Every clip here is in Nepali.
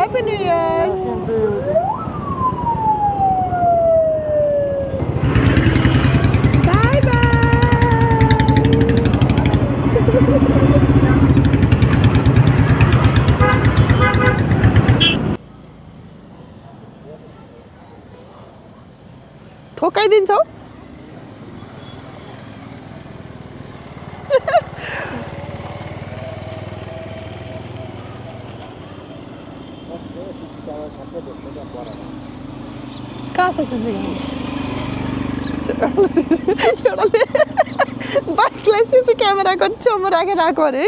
Happy New Year! Bye bye! ठोकाइदिन्छौ? कहाँ छ सिसी एउटाले बाइकलाई सिसी क्यामेराको छेउमा राखेर आएको अरे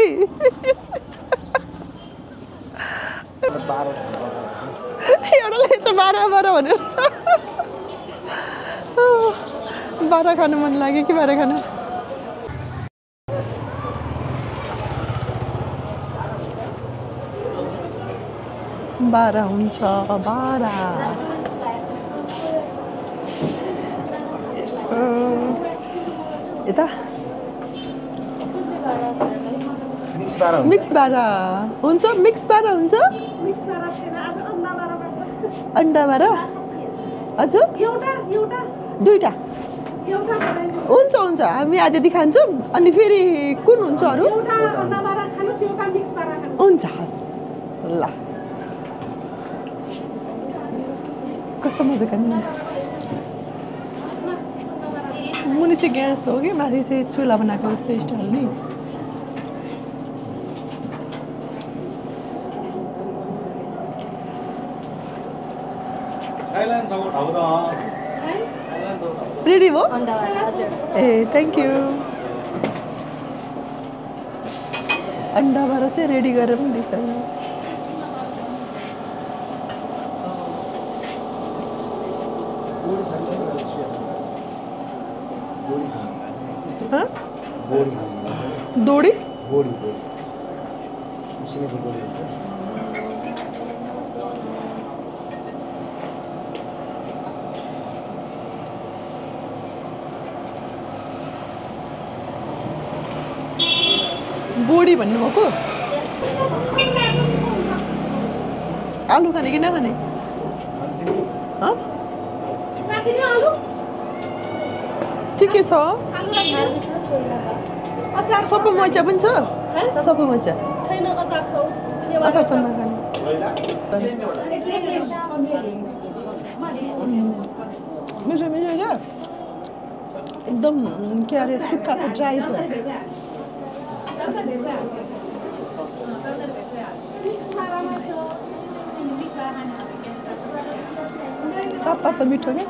है एउटाले चाहिँ 12 भन्यो 12 खानु मन लाग्यो कि 12 खानु 12 हुन्छ 12 यता मिक्स 12 हुन्छ मिक्स 12 हुन्छ अन्डा 12 हजुर दुईटा हुन्छ हुन्छ हामी आधी खान्छौँ अनि फेरि कुन हुन्छ अरू हुन्छ हस् ल कस्तो मजाको नि मुनि चाहिँ ग्यास हो कि माथि चाहिँ चुला बनाएको जस्तो स्टाइल नि रेडी हो ए थ्याङ्क यू अन्डा 12 चाहिँ रेडी गरेर पनि दिइसक्यो दोडी बोडी भन्नुभएको आलु खाने कि नखाने ठिकै छ सबै मजा पनि छ सबै मजा अचार त नखाने मिठो मिठो क्या एकदम के अरे सुक्खा छ ड्राई छ तातो त मिठो क्या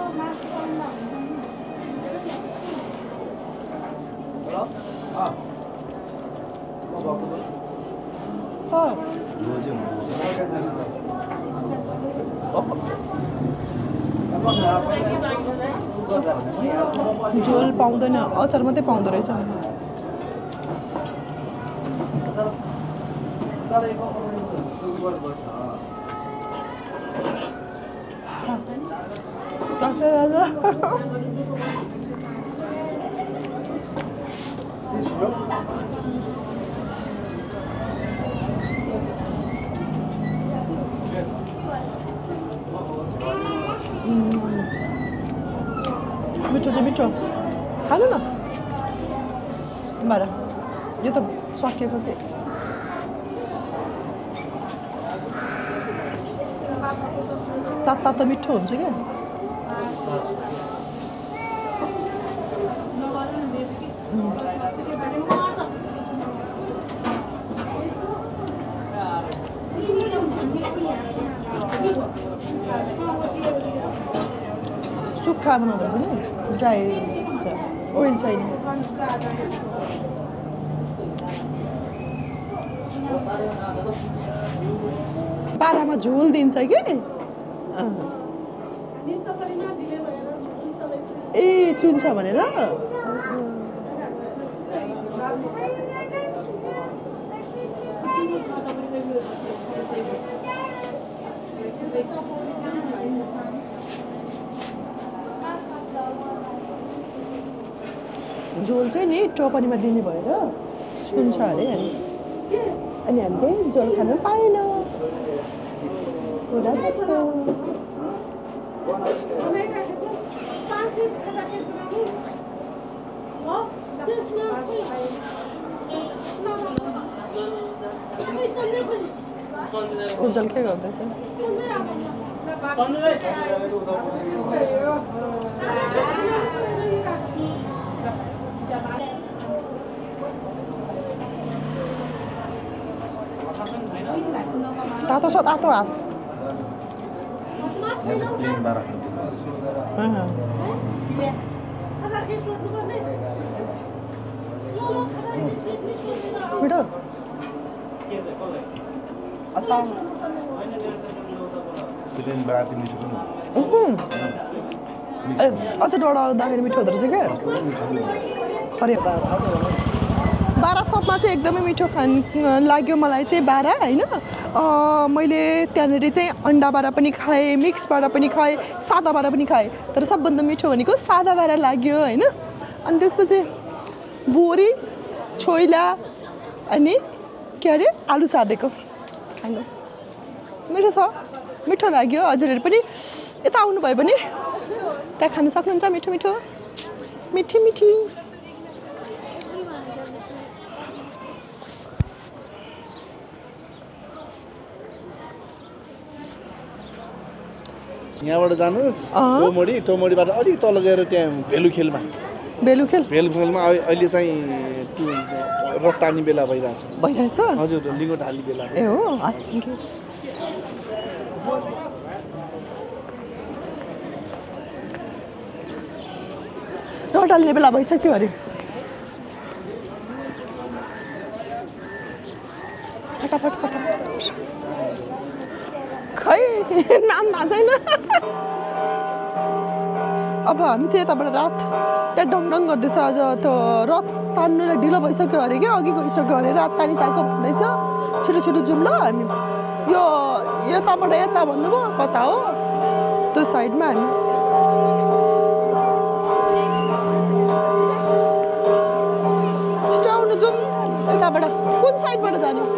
झोल पाउँदैन अचार मात्रै पाउँदो रहेछ मिठो चाहिँ मिठो खानु न बाह्र यो त सकिएको के तातो मिठो हुन्छ क्या सुक्खा बनाउँदैछ नि ड्राई हुन्छ ओइल छैन बारामा झोल दिन्छ कि ए चुन्छ भनेर झोल चाहिँ नि टोपनीमा दिने भएर सुन्छ अरे अनि हामीले झोल खान पाएन होला त्यस्तो उज्जवल के गर्दैछ तातो छ तातो हात मिठो अझ डढा आउँदाखेरि मिठो हुँदो रहेछ क्या खरे बारा सबमा चाहिँ एकदमै मिठो लाग्यो मलाई चाहिँ बारा होइन मैले त्यहाँनिर चाहिँ अन्डा बारा पनि खाएँ मिक्स बारा पनि खाएँ सादा बारा पनि खाएँ तर सबभन्दा मिठो भनेको सादा बारा लाग्यो होइन अनि त्यसपछि बोरी छोइला अनि के अरे आलु सादेको खानु मिठो छ मिठो लाग्यो हजुरहरू पनि यता आउनुभयो भने त्यहाँ खान सक्नुहुन्छ मिठो मिठो मिठी मिठी यहाँबाट जानुहोस् टोमोडीबाट अलिक तल गएर त्यहाँ भेलुखेलमा अहिले चाहिँ रटानी बेला भइरहेछ हजुर लिङ्गो ढाली बेला ए हो रटाल्ने बेला भइसक्यो अरे फटाफट खै नाम थाहा छैन अब हामी चाहिँ यताबाट रात त्यहाँ डङडङ गर्दैछ अझ त्यो रथ तान्नुलाई ढिलो भइसक्यो अरे क्या अघि गइसक्यो अरे रात तानिसकेको भन्दैछ छिटो छिटो जाउँ ल हामी यो यताबाट यता भन्नुभयो कता हो त्यो साइडमा हामी छिटो आउनु जाउँ यताबाट कुन साइडबाट जाने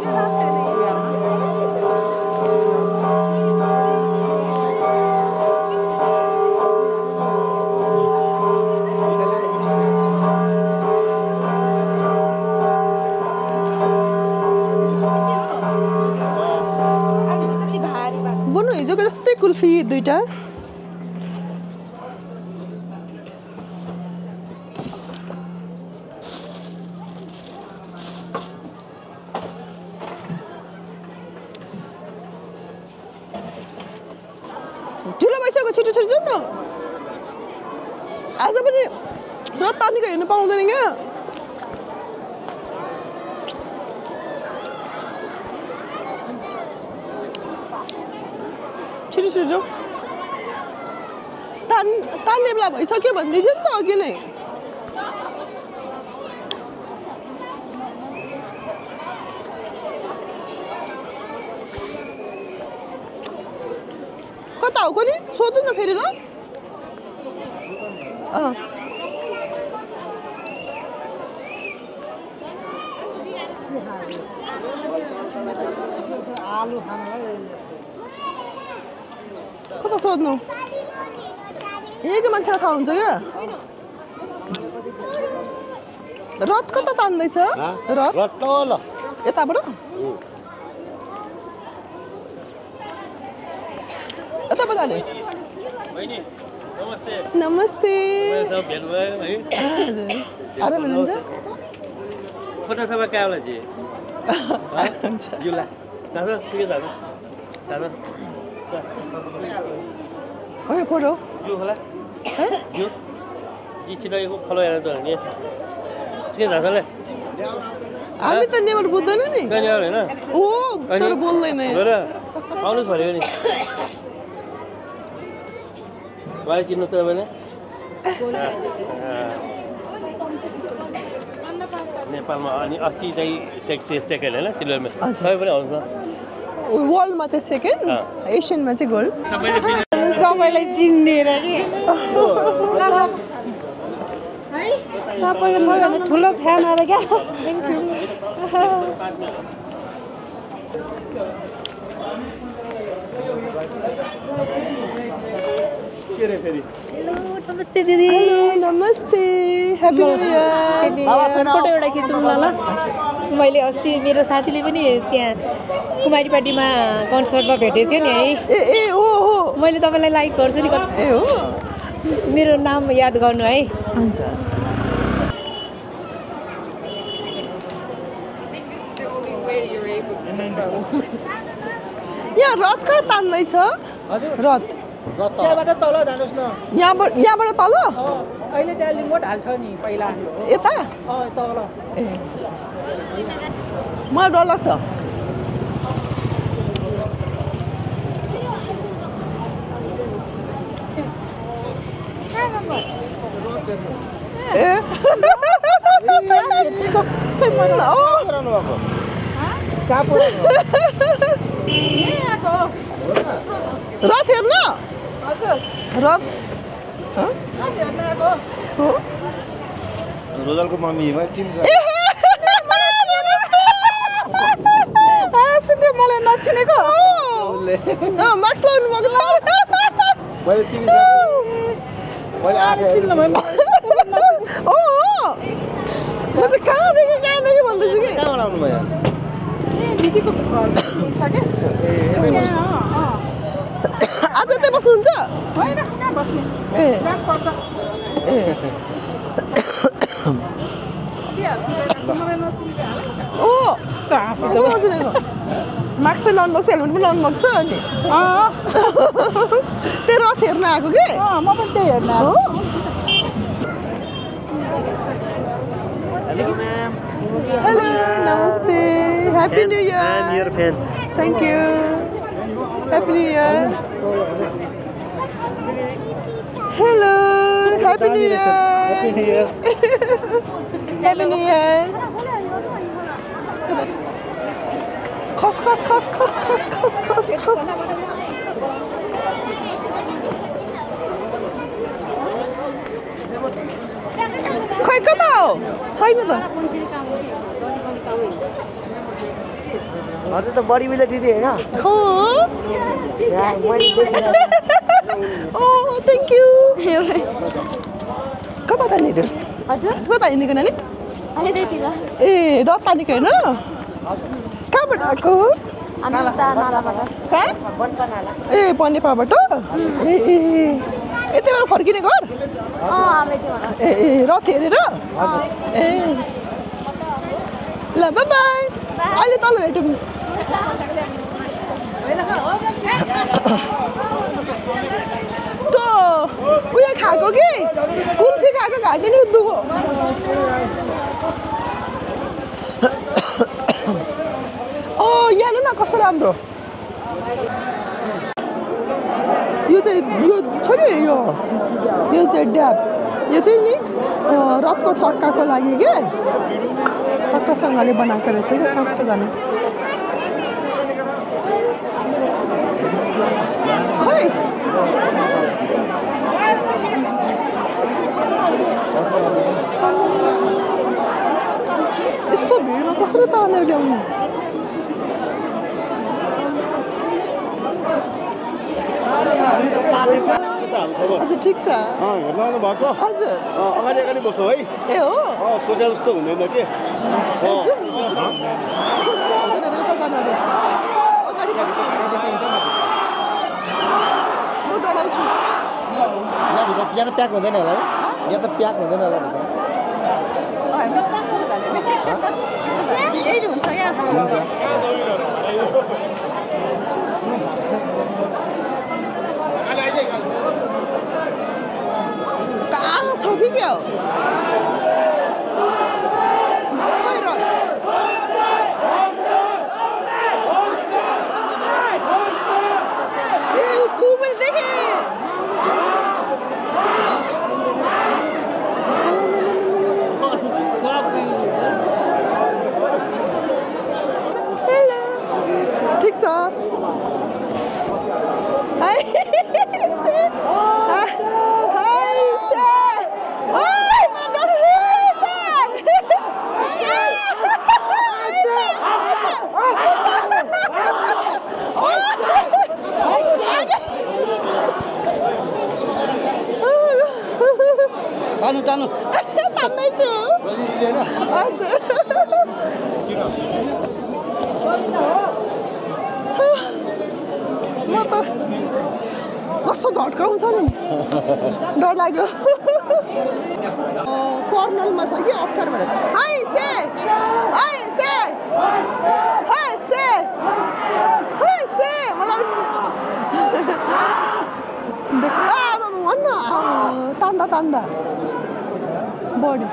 हिजोको जस्तै कुल्फी दुईटा ढिलो भइसक्यो छिटो छिटो जाउँ न आज पनि रथ तानेको हेर्नु पाउँदैन क्या छिटो छिटो जाउँ तान्ने बेला भइसक्यो भन्दै थियो नि त अघि नै कता हो नि सोध्नु न फेरि ल कता सोध्नु यहीको मान्छेलाई थाहा हुन्छ क्या रथ कता तान्दैछ रथ यताबाट यताबाट अरे नमस्ते आराम हुनुहुन्छ फोटो सबै क्याउला जी जुला दादा के दादा दादा ओके फोटो जो होला जो जी छिटो फलो हेरेर त नि के दादाले हामी त नेबर बुझ्दैन नि हैन ओ तर बोल्दैन आउनुहोस् भनेको नि मलाई चिन्नु त भने नेपालमा अनि अस्ति चाहिँ सेकेन्ड होइन सिल्भरमा सबै पनि आउँछ वर्ल्डमा चाहिँ सेकेन्ड एसियनमा चाहिँ गोल्ड सबैलाई चिन्दिएर कि तपाईँको सबैभन्दा ठुलो फ्यान आएर क्या के रे फेरि नमस्ते दिदी हेलो नमस्ते ह्यापी न्यू इयर फोटो एउटा खिचौँ ल मैले अस्ति मेरो साथीले पनि त्यहाँ कुमारीपाटीमा कन्सर्टमा भेटेको थियो नि है ए ए हो हो मैले तपाईँलाई लाइक गर्छु नि ए हो मेरो नाम याद गर्नु है हुन्छ यहाँ रथ कहाँ तान्दैछ रथ त्यहाँबाट तल जानुहोस् न यहाँबाट तल अहिले त्यहाँ लिङ्गोट हाल्छ नि पहिला यता तल ए मलाई डर लाग्छ ए रथ हेर्न रथ रोजलको मम्मी चिन्छ मलाई नचिनेको मास्क लगाउनु भएको छ मैले चिनिसकेँ मैले चिन्न भयो ओ म चाहिँ कहाँदेखि भन्दैछु कि कहाँबाट आउनु भयो आज त्यही बस्नुहुन्छ ए ओ नचिनेको मास्क पनि लाउनु भएको छ हेलमेट पनि लाउनु भएको छ अनि त्यही रथ हेर्न आएको कि म पनि त्यही हेर्न हो हेलो नमस्ते happy new year thank you happy new year hello happy new year happy new year Khas Khas Khas Khas Khas Khas Khas Khas खै कता हो छैन त हजुर त बडी बिल्डर दिदी होइन हो ओ थ्याङ्क यू कता तानेको हजुर कता हिँडेको नानी ए रथ तानेको होइन कहाँबाट आएको कहाँ ए पन्नेपाबाट ए ए यति बेला फर्किने घर ए ए रथ हेरेर ए ल बाई बाई अहिले तल भेटौँ त उयो खाएको कि कुल्फी खाएको घाँटी नि दुखो ओ यहाँ न कस्तो राम्रो यो चाहिँ यो छ नि यो चाहिँ ड्याब यो चाहिँ नि रथको चक्काको लागि के पक्कासँगले बनाएको रहेछ क्या सबैजना खै यस्तो भिडमा कसरी तानेर ल्याउनु हजुर ठिक छ हेर्नु भएको हजुर अगाडि अगाडि बस्छौ है ए हो सोचे जस्तो हुँदैन के यहाँ त प्याक हुँदैन होला है यहाँ त प्याक हुँदैन होला कहाँ छ कि क्या हो तान्नु तान्नु तान्दैछु हजुर म त कस्तो झट्काउँछ नि डर लाग्यो कर्नलमा छ कि अप्ठ्यारो भएर हाई से हाई से हाई से हाई से मलाई भन्न तान्दा तान्दा बढी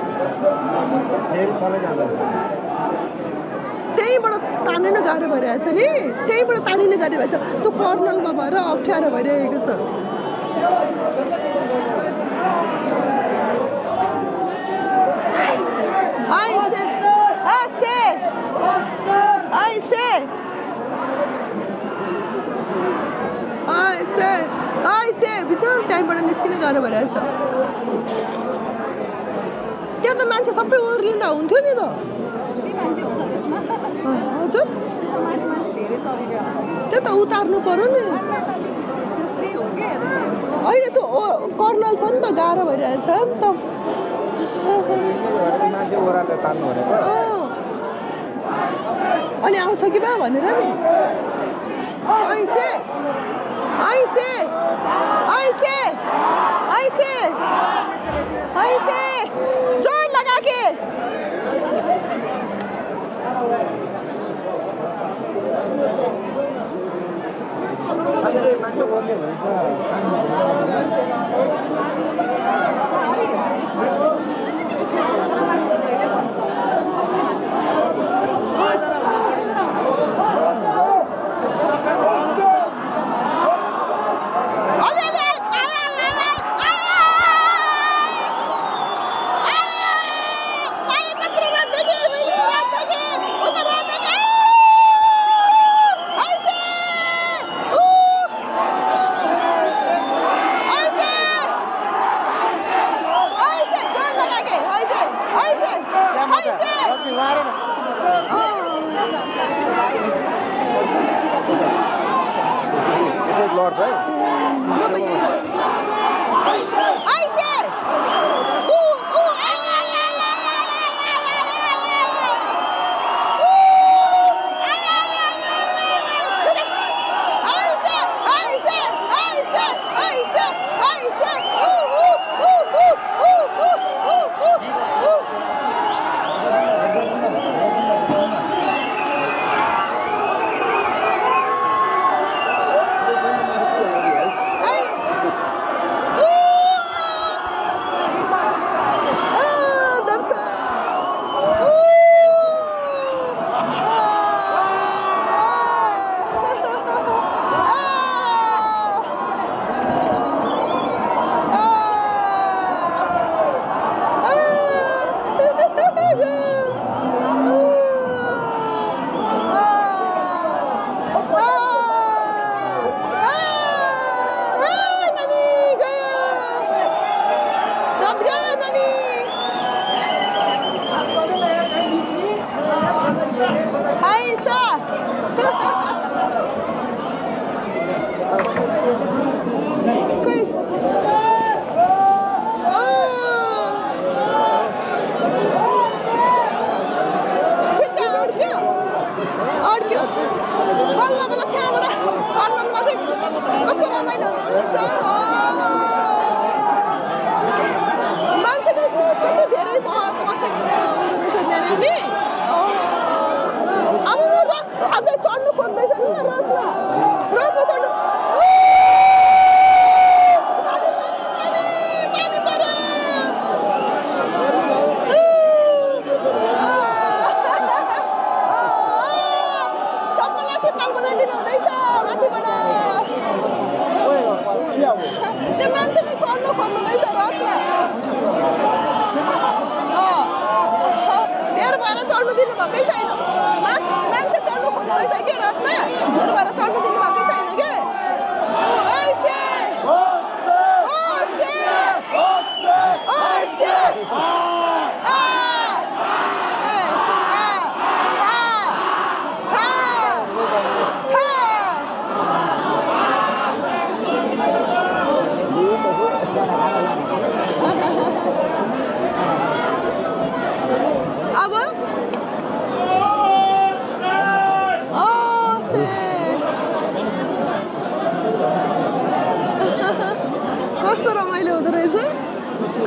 त्यहीँबाट तानिनु गाह्रो भइरहेछ नि त्यहीँबाट तानिनु गाह्रो भएछ त्यो कर्नलमा भएर अप्ठ्यारो भइरहेको छ बिचार त्यहीँबाट निस्किनु गाह्रो भइरहेछ त्यहाँ त मान्छे सबै ओर्लिँदा हुन्थ्यो नि त हजुर त्यो त उतार्नु पर्यो नि होइन त्यो कर्नल छ नि त गाह्रो भइरहेछ नि त अनि आउँछ कि बा भनेर नि ऐसे ऐसे ऐसे ऐसे ऐसे जोर लगा के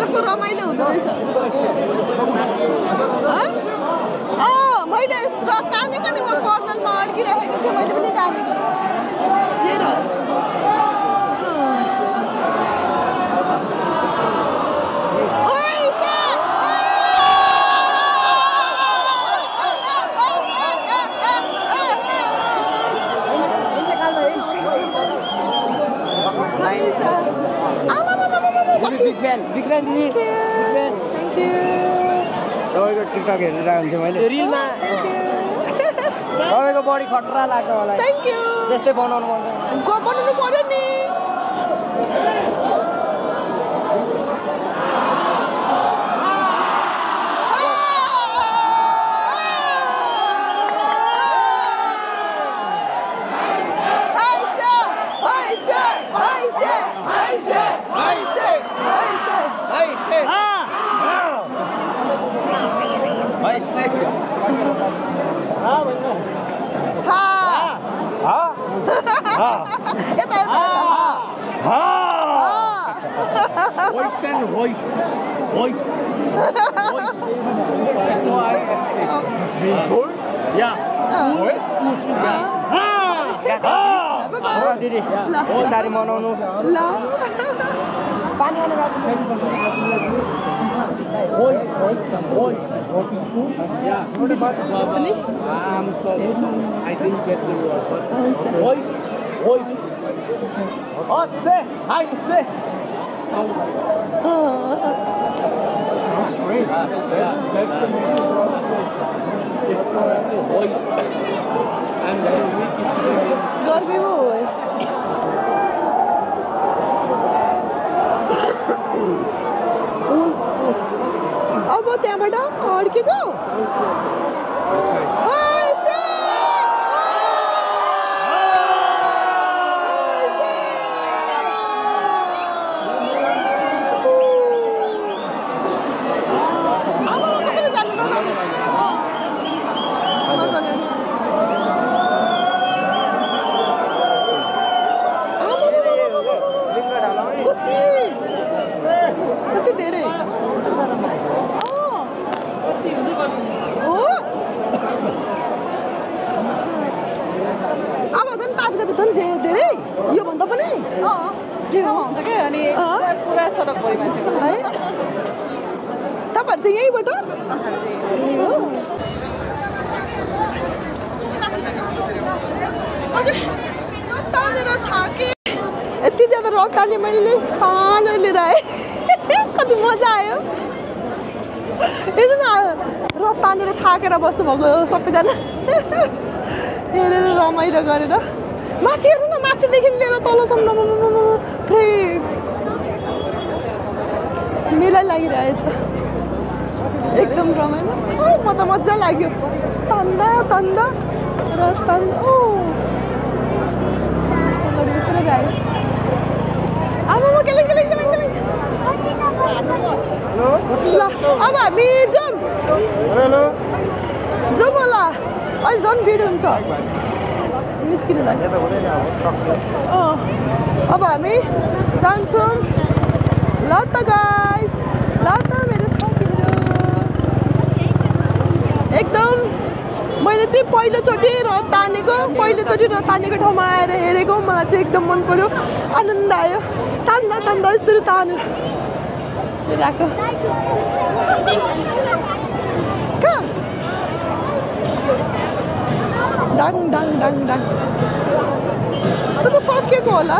कस्तो रमाइलो हुँदो रहेछ मैले तानेको नि म कर्नलमा अड्किरहेको थिएँ मैले पनि तानेको हेर विक्रान्त दिदी तपाईँको टिकटक हेरेर हुन्थ्यो मैले रिलमा तपाईँको बडी खतरा लाग्छ मलाई थ्याङ्क यू त्यस्तै बनाउनु बनाउनु पर्यो नि दिदी बिस्तारै मनाउनु ल पानी आउनु गर्मी हो अब त्यहाँबाट अड्केको कति धेरै अब झन् 5 गते झन् धेरै योभन्दा पनि हुन्छ क्या अनि पुरा सडक भरि मान्छेको है तपाईँहरू चाहिँ यहीँबाट तानेर थाकेँ यति ज्यादा रड ताने मैले तानेर लिएर आएँ कति मजा आयो हेर्नु न रड तानेर थाकेर बस्नुभएको सबैजना हेरेर रमाइलो गरेर माथि हेर्नु न माथिदेखि लिएर तलसम्म पुरै मेला लागिरहेछ एकदम रमाइलो म त मजा लाग्यो तन्दा तन्दा रस तन्दा आमा केले ल अब हामी जाउँ होला अहिले झन् भिड हुन्छ निस्किनुलाई अब हामी जान्छौँ ल त गाइस ल त मेरो साथीहरू एकदम मैले चाहिँ पहिलोचोटि रथ तानेको ठाउँमा आएर हेरेको मलाई चाहिँ एकदम मन पर्यो आनन्द आयो तान्दा तान्दा यसरी तान्यो राखो कहाँ डाङ डाङ डाङ डाङ त सकिएको होला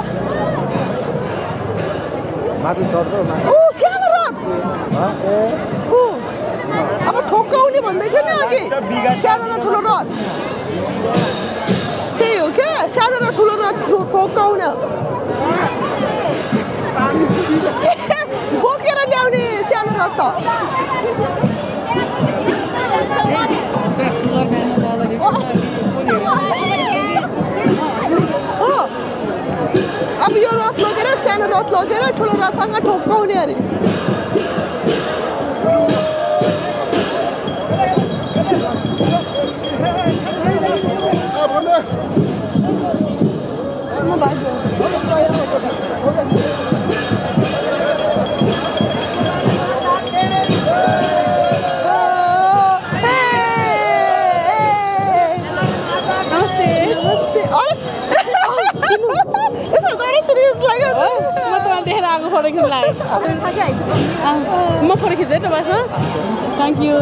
सानो रथ अब ठोक्काउने भन्दै थियो नि अघि सानो र ठुलो रथ त्यही हो क्या सानो र ठुलो रथ ठोक्काउने बोकेर ल्याउने सानो रथ त अब यो रथ लगेर सानो रथ लगेर ठुलो रथसँग ठोक्काउने अरे जस्तो लाग्यो म तपाईँलाई देखेर आएको फोटो खिच्न लाग्यो म फोटो खिच्दै तपाईँसँग थ्याङ्क यू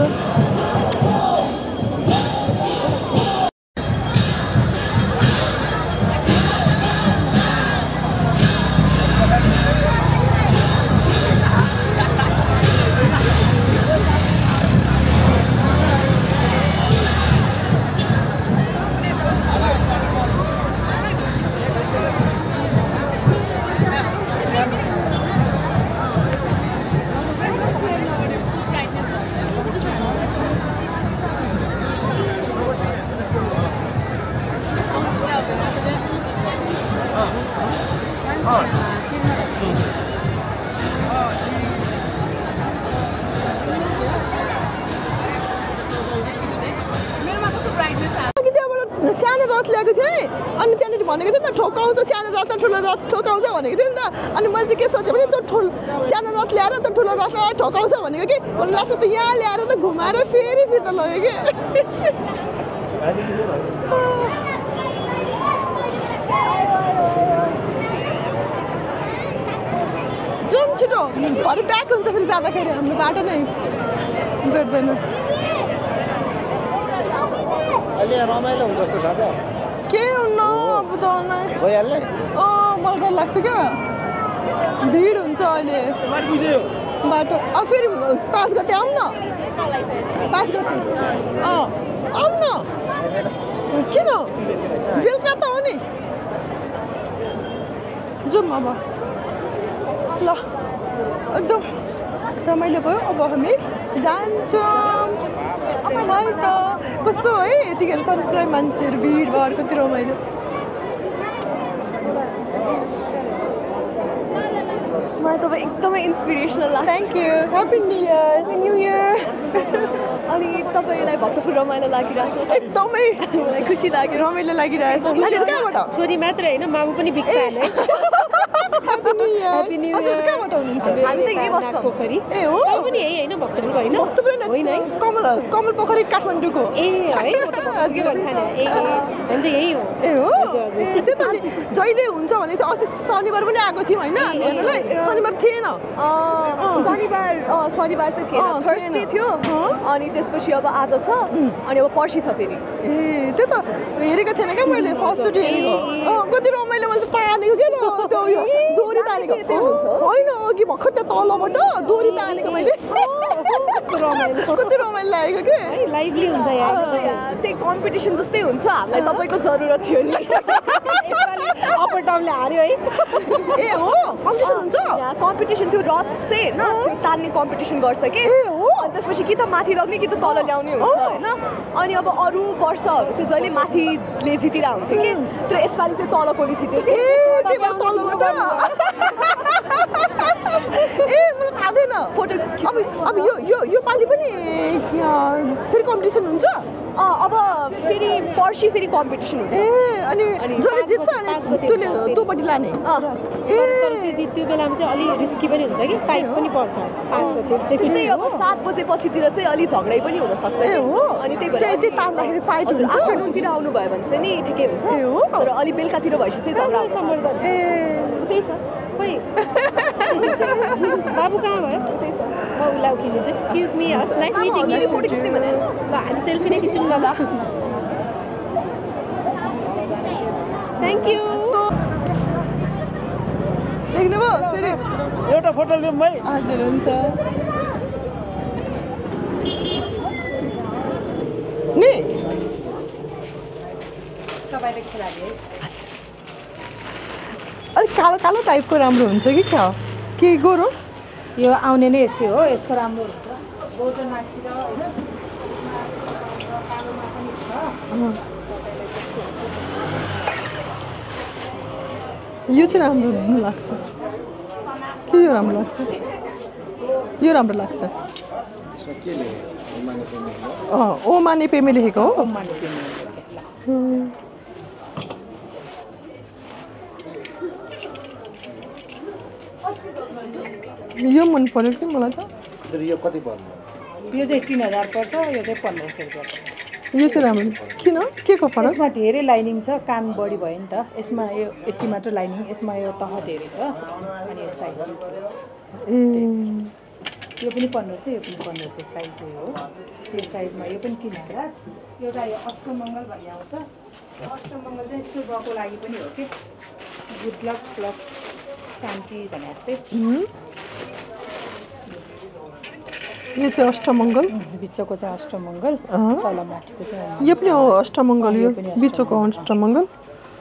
सानो रथ ल्याएको थिएँ अनि त्यहाँनिर भनेको थिएँ नि त ठोकाउँछ सानो रथ ठुलो रथ ठोकाउँछ भनेको थिएँ नि त अनि मैले चाहिँ के सोचेँ भने त्यो सानो रथ ल्याएर त ठुलो रथलाई ठोकाउँछ भनेको कि लास्टमा त यहाँ ल्याएर त घुमाएर फेरि फिर्ता लग्यो कि जाउँ छिटो भरे ब्याक हुन्छ फेरि जाँदाखेरि हाम्रो बाटो नै भेट्दैन अहिले रमाइलो हुन्छ जस्तो छ त के हुन्न अब त भइहाल्ने मलाई डर लाग्छ क्या भिड हुन्छ अहिले बाटो अब फेरि 5 गते आउँ न 5 गते आउँ न किन बेलुका त हो नि जाउँ अब ल एकदम रमाइलो भयो अब हामी जान्छौँ अब है त कस्तो है यतिखेर सबै मान्छेहरू भिडभाड कति रमाइलो मलाई तपाईँ एकदमै इन्सपिरेसनल लाग्छ thank you happy new year अनि तपाईँलाई भक्तपुर रमाइलो लागिरहेछ एकदमै मलाई खुसी लाग्यो रमाइलो लागिरहेछ कहाँबाट छोरी मात्रै होइन मामु पनि बिग फ्यान है ह्याप्पी न्यु इयर हजुर कहाँबाट हुनुहुन्छ हामी त यही बस्छौँ पोखरी ए हो पनि यही होइन भक्तपुर होइन भक्तपुर होइन कमल पोखरी काठमाडौँको ए है म त के भन्नु खाने ए हामी त यही हो ए हो हजुर त्यही त नि जहिले हुन्छ भने थियो अस्ति शनिबार पनि आएको थियौँ होइन हामीहरूलाई शनिबार थिएन शनिबार चाहिँ थिएन थर्सडे थियो अनि त्यसपछि अब आज छ अनि अब पर्सि छ फेरि ए त्यही त हेरेको थिएन क्या मैले फर्स्टचोटि हेरेको कति रमाइलो मैले तानेको क्या त्यो उयो दोरी तानेको होइन अघि भर्खर त्यो तलबाट दोरी तानेको मैले कति रमाइलो लागेको कि लाइभली हुन्छ यहाँ त्यही कम्पिटिसन जस्तै हुन्छ हामीलाई तपाईँको जरुरत थियो नि अप्पर टर्मले हार्यो है ए हो कम्पिटिसन हुन्छ कम्पिटिसन त्यो रथ चाहिँ होइन त्यो तान्ने कम्पिटिसन गर्छ कि ए हो अनि त्यसपछि कि त माथि लग्ने कि त तल ल्याउने हुन्छ होइन अनि अब अरू वर्षहरू चाहिँ जहिले माथिले जितिरहेको हुन्थ्यो कि त्यो यसपालि चाहिँ तल कोली जित्यो कि ए त्यही भएर तलबाट ए मलाई थाहा थिएन फोटो अब यो पालि पनि फेरि कम्पिटिसन हुन्छ अब फेरि पर्सि फेरि कम्पिटिसन हुन्छ ए अनि जसले जित्छ अनि त्यसले तँपट्टि लाने ए त्यो बेलामा चाहिँ अलि रिस्की पनि हुन्छ कि फाइट पनि पर्छ 5 गते त्यस्तै अब 7 बजेपछितिर चाहिँ अलि झगडै पनि हुनसक्छ ए हो अनि त्यही भएर त्यही तान्दाखेरि फाइट हुन्छ आफ्टरनुनतिर आउनुभयो भने चाहिँ नि ठिकै हुन्छ ए हो तर अलि बेलुकातिर भएपछि चाहिँ झगडा हुन्छ ए त्यही छ खोइ बाबु कहाँ गयो त्यही छ म उसलाई उखिदिन्छु excuse me nice meeting you फोटो खिच्ने भने ल हामी सेल्फी नै खिचौँ न ल थ्याङ्क यू देख्नुभयो फेरि एउटा फोटो लिउँ है हजुर हुन्छ नि तपाईँले खेलाडी है अलिक कालो कालो टाइपको राम्रो हुन्छ कि क्या के गोरो यो आउने नै यस्तै हो यसको राम्रो हुन्छ गोल्डन माथितिर होइन यो चाहिँ राम्रो लाग्छ के यो राम्रो लाग्छ यो राम्रो लाग्छ ओमा नेपेमे लेखेको हो यो मन पर्यो कि मलाई त यो कति पर्छ यो चाहिँ 3000 पर्छ यो चाहिँ 1500 रुपियाँ पर्छ यो चाहिँ राम्रो किन के को फरक यसमा धेरै लाइनिङ छ कान बढी भयो नि त यसमा यो यति मात्र लाइनिङ यसमा यो तह धेरै छ अनि यो साइज ए यो पनि 1500 यो पनि 1500 साइज हो यो साइजमा यो पनि 3000 एउटा यो अष्टमङ्गल भन्ने आउँछ अष्टमङ्गल चाहिँ शुभको लागि पनि हो कि गुड लक प्लस शान्ति भने जस्तै यो चाहिँ अष्टमङ्गल बिचको चाहिँ अष्टमङ्गल तल माथिको चाहिँ यो पनि हो अष्टमङ्गल यो बिचको अष्टमङ्गल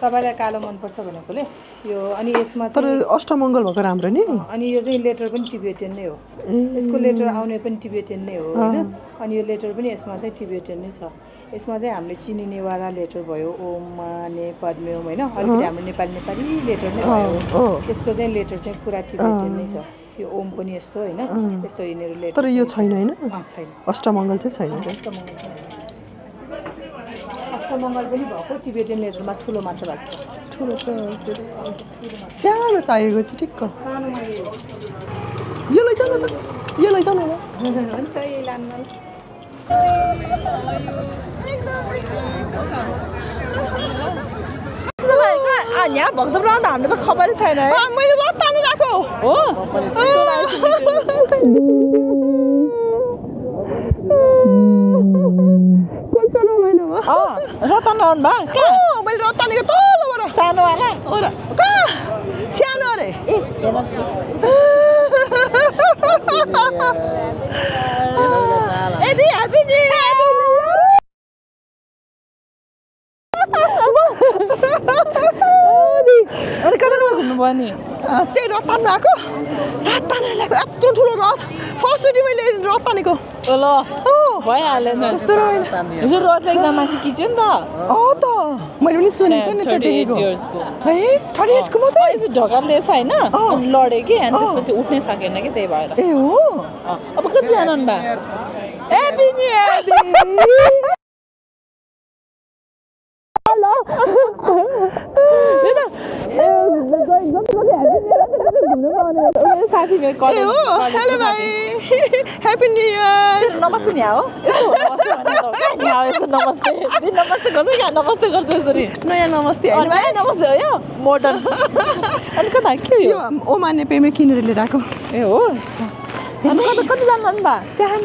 तपाईँलाई कालो मनपर्छ भनेकोले यो अनि यसमा तर अष्टमङ्गल भएको राम्रो नि अनि यो चाहिँ लेटर पनि टिबेटियन नै हो यसको लेटर आउने पनि टिबेटियन नै हो होइन अनि यो लेटर पनि यसमा चाहिँ टिबेटियन नै छ यसमा चाहिँ हामीले चिनिनेवाला लेटर भयो ओम माने पद्मे ओम होइन अलिकति हाम्रो नेपाली लेटर नै भयो यसको चाहिँ लेटर चाहिँ पुरा टिबेटियन नै छ यो ओम पनि यस्तो होइन यस्तो यिनीहरू लेटर तर यो छैन होइन छैन अष्टमङ्गल चाहिँ छैन अष्टमङ्गल पनि भएको टिबेटियन लेटरमा ठुलो मात्र भएको छ ठुलो त सानो चाहिएको चाहिँ ठिक्क यो लैजानु त यो लैजानु न हुन्छ यही लानु यहाँ भक्तपुर आउँदा हाम्रो त खबरै छैन है मैले रथ तानिरहेको हो रतन आउनु भयो मैले रथ तानेको तलबाट सानोवाला कहाँ सानो अरे ए अनि कता कता घुम्नुभयो नि त्यही रथ तान्नु आएको रथ तानेर ल्याएको यत्रो ठुलो रथ फर्स्टचोटि मैले रथ तानेको ल भइहाल्यो नि यस्तो रमाइलो हिजो रथ एकजना मान्छे खिच्यो नि त त मैले पनि सुनेको नि त देखेको है 38 को मात्रै यसो ढकाल दिएछ होइन अनि लड्यो कि अनि त्यसपछि उठ्नै सकेन कि त्यही भएर ए हो अब कति जानु बा ए बिनी साथी हेलो भाइ ह्याप्पी न्यू इयर नमस्ते नि हो नमस्ते नमस्ते गर्छ क्या नमस्ते गर्छ यसरी नयाँ नमस्ते होइन भाइ नमस्ते हो यो मोडर्न अनि कता के यो ओमाने पेमे किनेर लिएर आएको ए हो अनि कति जानु नि बा त्यहाँ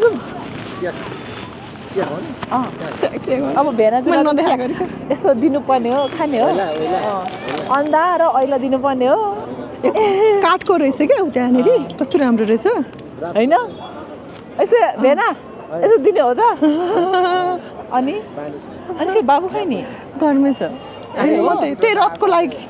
अब भेना यसो दिनुपर्ने हो खाने हो अन्डा र ऐला दिनुपर्ने हो काठको रहेछ क्या त्यहाँनिर कस्तो राम्रो रहेछ होइन यसो भेना यसो दिने हो त अनि अनि बाबु खै नि घरमै छ त्यही रथको लागि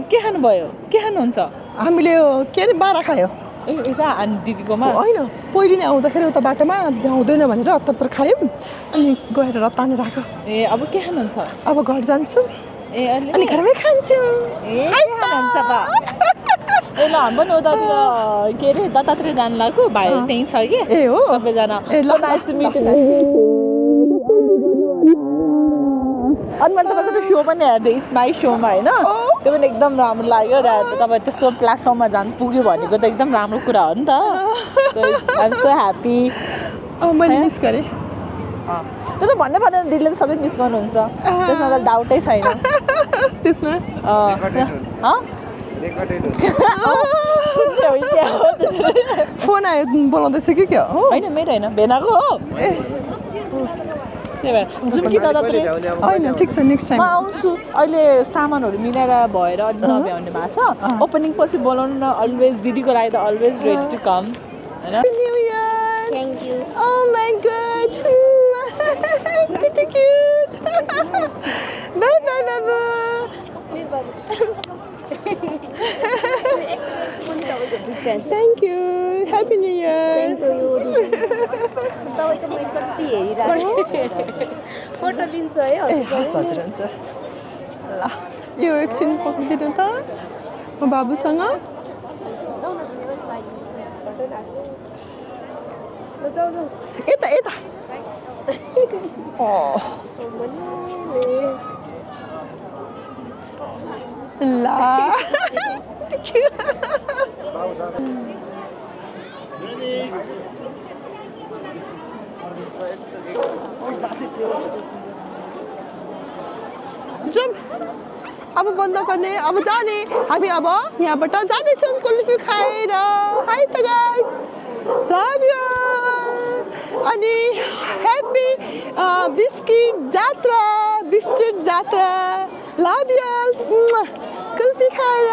के खानुभयो के खानुहुन्छ हामीले के अरे बाह्र खायो यता अनि दिदीकोमा होइन पहिले नै आउँदाखेरि उता बाटोमा भ्याउँदैन भनेर अत्तर खायौँ अनि गएर रथ तानेर आएको ए अब के खानुहुन्छ अब घर जान्छु ए अनि घरमै खान्छु ए खानुहुन्छ त ए ल हाम्रो पनि उतातिर के अरे दत्तातिर जानु लाग्यो भाइहरू त्यहीँ छ कि ए हो सबैजना अनि मैले तपाईँको त्यो सो पनि हेर्दै इट्स माई सोमा होइन त्यो पनि एकदम राम्रो लाग्यो तपाईँ त्यस्तो प्लेटफर्ममा जानु पुग्यो भनेको त एकदम राम्रो कुरा हो नि त आइ एम सो ह्याप्पी मैले मिस गरेँ त्यो त भन्नै पर्दैन दिदीले त सबै मिस गर्नुहुन्छ त्यसमा त डाउटै छैन त्यसमा फोन आयो बोलाउँदैछ कि क्या होइन मेरो होइन भेनाको हो त्यही भएर जाउँ कि दादातिर होइन ठिक छ नेक्स्ट टाइम म आउँछु अहिले सामानहरू मिलाएर भएर अलि नभ्याउने भएको छ ओपनिङ पछि बोलाउनु न अलवेज दिदीको लागि त अलवेज रेडी टु कम होइन new year thank you oh my god cute bye bye बाबु thank you happy new year तपाईँको मैले कति हेरिरहेको फोटो लिन्छ है हजुर हुन्छ ल यो एकछिन पक्रिदिनु त म बाबुसँग यता यता ल जाउँ अब बन्द गर्ने अब जाने हामी अब यहाँबाट जाँदैछौँ कुल्फी खाएर हाई त गाइस लभ यु अनि ह्याप्पी बिस्किट जात्रा लभ यु कुल्फी खाएर